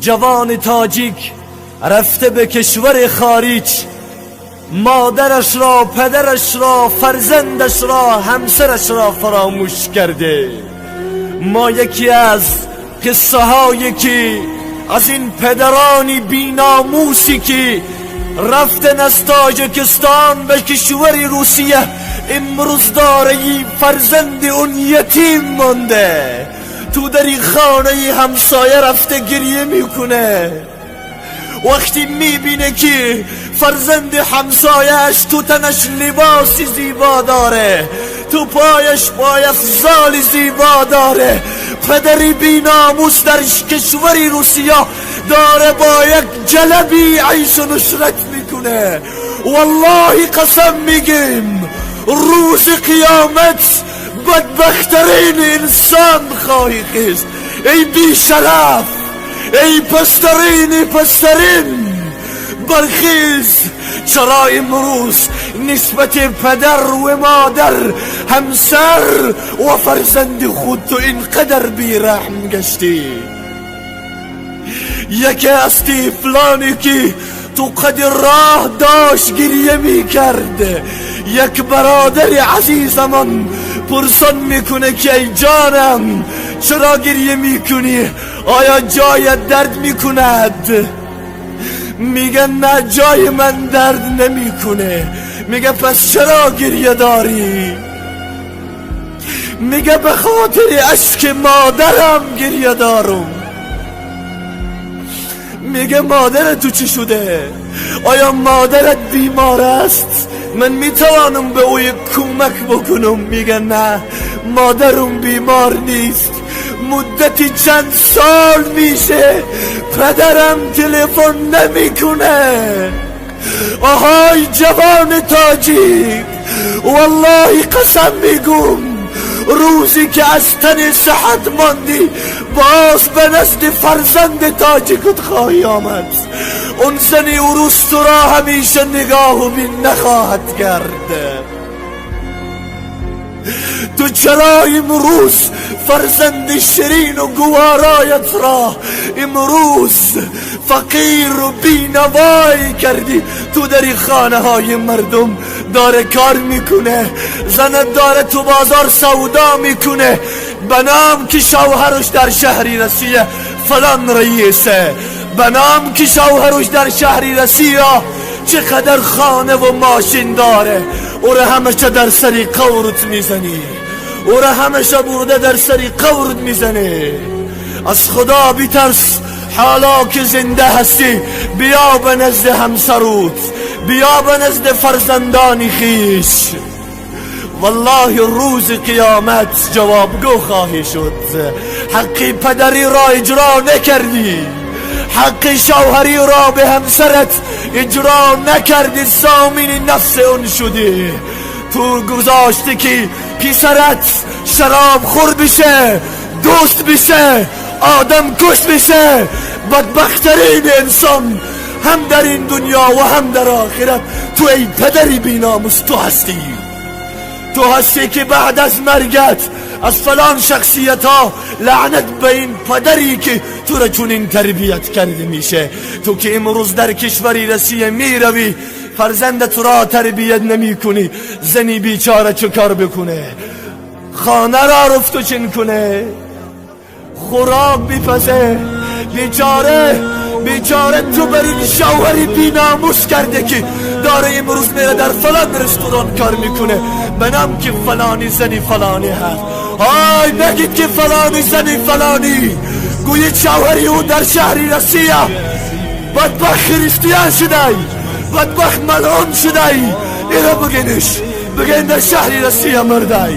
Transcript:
Ҷавони тоҷик рафта ба кишвари хориҷ, модарашро, падарашро, фарзандашро, ҳамсарашро фаромӯш карда. Мо яке аз қиссаҳое ки аз ин падарони беномусӣ ки рафтан аз Тоҷикистон ба кишвари Русия, имрӯз дораи фарзанди он ятим монда, ту дар хонаи ҳамсоя рафта гиря мекунад. Вақте мебинад ки фарзанди ҳамсояаш ту танаш либоси зебо дорад, ту пояш пойафзоли зебо дорад, падари беномус дар кишвари Русия дорад бо як ҷалабӣ айшу нушрат мекунад. Валлоҳи, қасам мегӯем, рӯзи қиёмат бадбахттарин инсон хоҳӣ хест. Эй бешараф, эй пасттарини пасттарин, бархез! Чаро имрӯз нисбати падар ва модар, ҳамсар ва фарзанди худ ту ин қадар бераҳм гаштӣ? Яке аз тифлоне ки ту қади роҳ дошт гиря мекард, як бародари азизамон пурсон мекунад ки эй ҷонам, чаро гиря мекунӣ? Оё ҷоят дард мекунад? Мегӯяд: на, ҷои ман дард намекунад. Мегӯяд: пас чаро гиря дорӣ? Мегӯяд: ба хотири ашки модарам гиря дорам. Мегӯяд: модарат ту чӣ шуда? Оё модарат бемор аст? Ман метавонам ба ӯ кӯмак бикунам. Мегӯяд: на, модарам бемор нест. Муддати чанд сол мешавад падарам телефон намекунад. Оҳай ҷавони тоҷик, валлоҳи, қасам мегӯм, рӯзе ки аз тани сиҳат мондӣ, боз ба назди фарзанди тоҷикат хоҳӣ омад. Он зани урус туро ҳамеша нигоҳу бин нахоҳад кард. Ту чаро имрӯз фарзанди ширину гувороятро имрӯз фақиру бенавой кардӣ? Ту дар хонаҳои мардум дора кор мекунад, занат дора ту бозор савдо мекунад, ба ном ки шавҳараш дар шаҳри Россия фалон раиса, ба ном ки шавҳараш дар шаҳри Россия чӣ қадар хонаву мошин дорад. Ӯро ҳамеша дар сари қабрат мезанӣ, ӯро ҳамеша бурда дар сари қабрат мезанӣ. Аз Худо битарс, ҳоло ки зинда ҳастӣ, биё ба назди ҳамсарут, биё ба назди фарзандони хеш. Валлоҳи, рӯзи қиёмат ҷавобгӯ хоҳӣ шуд. Ҳаққи падариро иҷро накардӣ, ҳаққи шавҳариро ба ҳамсарат иҷро накардӣ, зомини нафси он шудӣ. Ту гузоштӣ ки писарат шаробхӯр бише, дузд бише, одамкуш бише. Бадбахттарин инсон ҳам дар ин дунё ва ҳам дар охират ту, эй падари беномус, ту ҳастӣ. Ту ҳастӣ ки баъд аз маргат аз фалон шахсиятҳо лаънат ба ин падаре ки туро чунин тарбият карда мешавад. Ту ки имрӯз дар кишвари Россия меравӣ, фарзандат ро тарбият намекунӣ, зани бечора чӣ кор бикунад? Хонаро рафту чин кунад, хӯрок бипазад? Бечора, бечора, ту бар ин шавҳари беномус карда ки дора имрӯз меравад дар фалон ресторан кор мекунад, ба ном ки фалонӣ зани фалонӣ ҳаст. Ай, нагид ки фалонӣ зани фалонӣ, гӯед шавҳари ӯ дар шаҳри Россия бадбахт христиан шудай, бадбахт малъун шудай. Ира бигиниш, бигин дар шаҳри Россия мурдай.